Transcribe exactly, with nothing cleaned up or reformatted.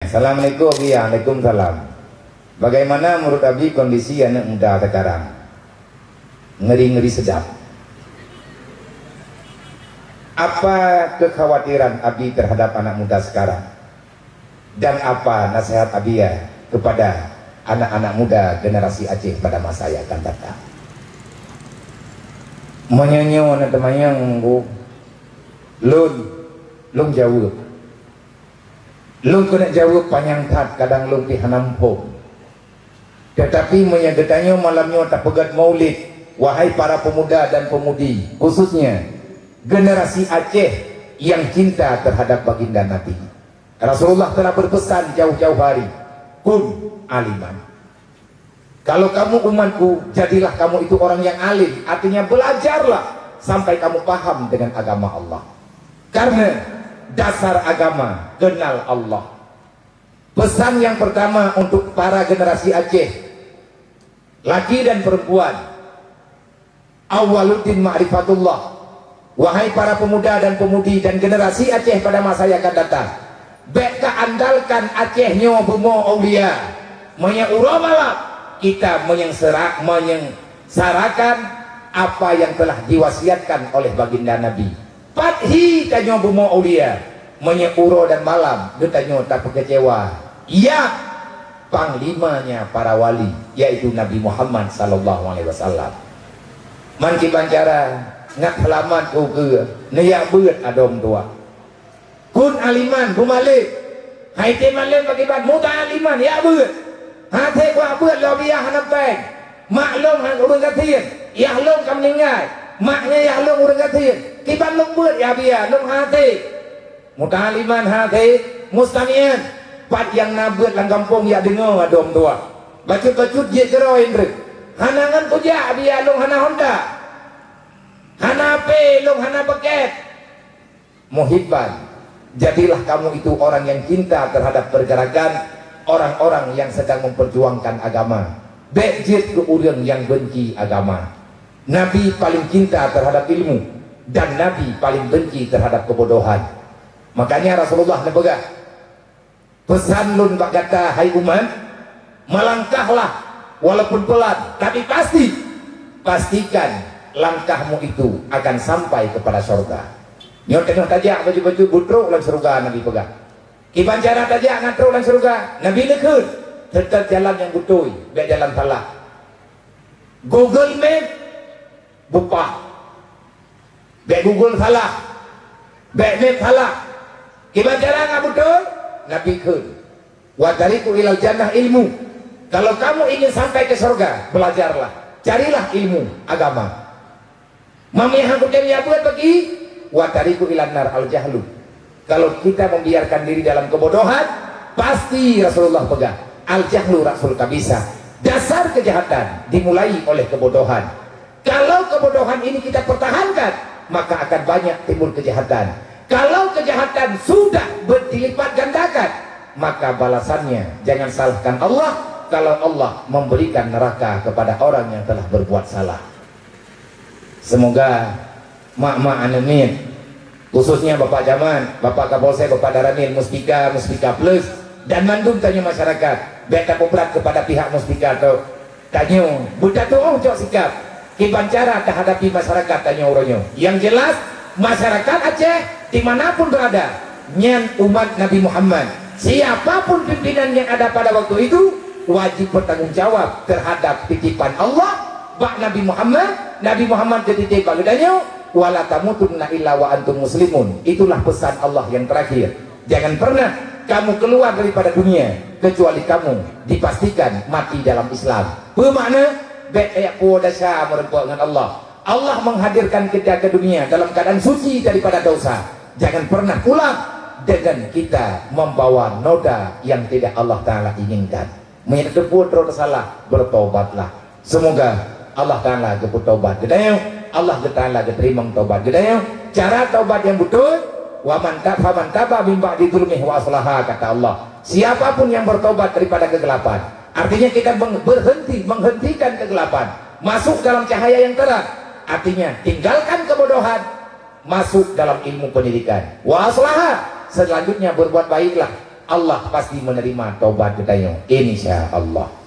Assalamualaikum, Abi. Waalaikumsalam. Bagaimana menurut Abi kondisi anak muda sekarang? Ngeri-ngeri sedap. Apa kekhawatiran Abi terhadap anak muda sekarang? Dan apa nasihat Abi kepada anak-anak muda generasi Aceh pada masa yang akan datang? Meunyoe nyoe na teumanyong, Bu, lôn, lôn jaweueb. Lôn keuneuk jaweueb panyang that, kadang lôn pih hana muphom. Teutapi meunyoe geutanyoe malam nyoe tapeugét maulid, wahai para pemuda dan pemudi, khususnya generasi Aceh yang cinta terhadap baginda Nabi, Rasulullah telah berpesan jauh-jauh hari, "Kun aliman." Kalau kamu umatku, jadilah kamu itu orang yang alim, artinya belajarlah sampai kamu paham dengan agama Allah. Karena dasar agama, kenal Allah. Pesan yang pertama untuk para generasi Aceh, laki dan perempuan, Awaluddin ma'rifatullah. Wahai para pemuda dan pemudi dan generasi Aceh pada masa yang akan datang, bék ka andalkan Aceh nyoe bumoe aulia. Meunyoe uroe malam, kita menyengsara-, menyengsarakan apa yang telah diwasiatkan oleh baginda Nabi. Pat hi tanyoe bumoe aulia, meunyoe uroe dan malam geutanyoe tapeukeucewa. Ya, panglimanya para wali, yaitu Nabi Muhammad sallallahu alaihi wasallam. Man kiban cara ngat seulamat keu keue, neuyak beuet adom tuah. Kun aliman, beumalem. Hai té malem bak kiban, muta'aliman, yak beuet. Hase kuak beuet lom biah hana péng. Mak lôn han ureuëng gasien, yah lôn ka meuninggai. Mak nyan yah lôn ureuëng gasien. Kiban lôn beuet ya biah, lôn hase. Muta'aliman hase, mustami'an. Pat nyang na beuet lam gampông yak deungoe adom tuah. Bacut-bacut jeuet keudroe indreuek. Hana ngon kujak biah lôn hana honda. Hana HP lôn hana paket. Muhibban, jadilah kamu itu orang yang cinta terhadap pergerakan orang-orang yang sedang memperjuangkan agama. Bék jeuet keu ureuëng nyang benci agama. Nabi paling cinta terhadap ilmu dan Nabi paling benci terhadap kebodohan. Makanya Rasulullah neupeugah, pesan lôn bak gata, hai umat, melangkahlah walaupun pelan, tapi pasti, pastikan langkahmu itu akan sampai kepada sorga. Nyoe teungoh tajak baju-baju butrok lam syurga, Nabi peugah. Kiban cara tajak ngon trok lam syurga, Nabi neukheun, seutôt jalan nyang beutôi, bék jalan salah. Google Map bupah. Bék Google salah. Bék Map salah. Kiban cara ngat beutôi, Nabi kheun, "Wa tariqu ilal jannah ilmu." Kalau kamu ingin sampai ke surga, belajarlah. Carilah ilmu agama. Mamiah kutem ya buat bagi, "Wa tariqu ilan nar al jahlu." Kalau kita membiarkan diri dalam kebodohan, pasti Rasulullah peugah, "Al jahlu rasul kabisa." Dasar kejahatan dimulai oleh kebodohan. Kalau kebodohan ini kita pertahankan, maka akan banyak timbul kejahatan. Kalau kejahatan sudah ber-, dilipat gandakan, maka balasannya jangan salahkan Allah kalau Allah memberikan neraka kepada orang yang telah berbuat salah. Semoga mak-mak aneuk miet, khususnya Bapak Camat, Bapak Kapolsek, Bapak Danramil, Muspika, Muspika Plus, dan mandum tanyoe masyarakat, bék tapeubrat kepada pihak Muspika tu. Tanyoe beutatuoh cok sikap kiban cara tahadapi masyarakat tanyoe uroe nyoe. Yang jelas, masyarakat Aceh dimanapun berada, nyan umat Nabi Muhammad. Siapapun pimpinan yang ada pada waktu itu, wajib bertanggung jawab terhadap titipan Allah bak Nabi Muhammad. Nabi Muhammad geutitip bak geutanyoe, "Wala tamutunna illa wa antum muslimun." Itulah pesan Allah yang terakhir. Jangan pernah kamu keluar daripada dunia kecuali kamu dipastikan mati dalam Islam. Peue makna? Bék tajak puwoe desya meureumpok ngon Allah. Allah menghadirkan kita ke dunia dalam keadaan suci daripada dosa. Jangan pernah pulang dengan kita membawa noda yang tidak Allah Taala inginkan. Meunyoe teupeue droe teusalah, bertobatlah. Semoga Allah Taala geupeutaubat geutanyoe, Allah Taala geuteurimong taubat geutanyoe. Cara taubat yang beutôi, "Wa man ta-, faman taba min ba'di zulmihi wa aslaha," kata Allah. Siapapun yang bertobat daripada kegelapan, artinya kita meng-, berhenti, menghentikan kegelapan, masuk dalam cahaya yang terang, artinya tinggalkan kebodohan, masuk dalam ilmu pendidikan. Wa aslaha, selanjutnya berbuat baiklah. Allah pasti menerima tobat geutanyoe, insya Allah.